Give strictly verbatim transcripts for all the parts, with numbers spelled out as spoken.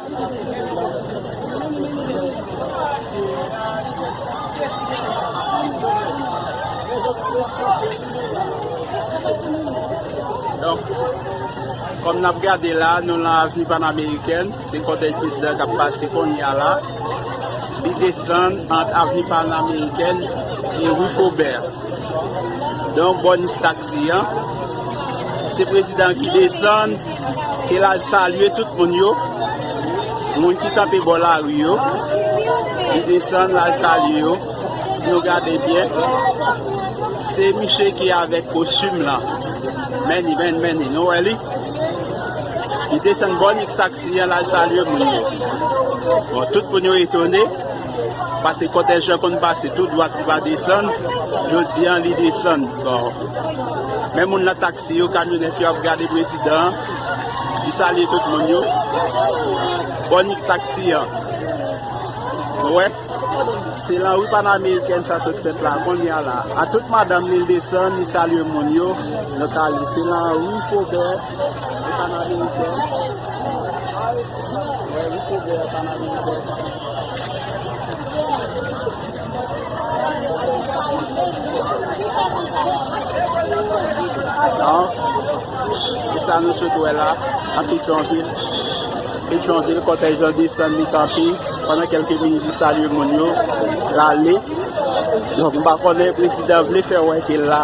Donk, kòm n ap gade la, nou nan Avni Panamerikèn, se kòtèj prezidan k ap pase kounye a la. Li desann ant Avni Panamerikèn e Ri Fobè. Donk, bò niche taksi an, se prezidan ki desann, ke l al salye tout moun yo. Moun ki kanpe bò lari yo, li desann, l al salye yo. Si nou gade byen, se misye ki avèk kostim lan. Men li, men, men li, nou wè li? Li desann bò niche taksi an, l al salye moun yo. Bon, tout moun yo etone, paske kòtèj lan konn pase tou dwat, li pa desann. Jodi a, li desann. Bon. Men moun nan taksi yo, kamyonèt yo ap gade prezidan an. Li salye tout moun yo. Bò niche taksi an. Ou wè? Se lan ri Panamerikèn sa sot fèt la, kounye a la. A tout madanm li, l desann, li salye moun yo. Donk, ale, se lan ri Fobè, ri Panamerikèn. Wè, ri Fobè, Panamerikèn. Non. E sa nou sot wè la, nan Petyonvil. Petyonvil, kòtèj lan desann, li kanpe. Pandan kèlke minit, li salye moun yo, l ale. Donk, m pa konnen, prezidan vle fè wè ke l la,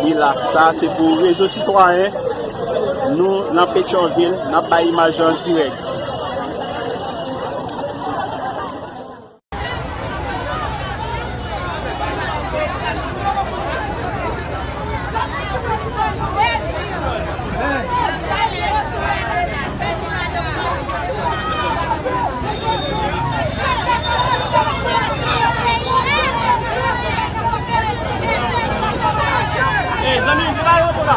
li la. Sa, se pou rezo sitwayen. Nou, nan Petyonvil, n ap bay imaj yo an dirèk. Ey, zanmi m, te ba yo anko la.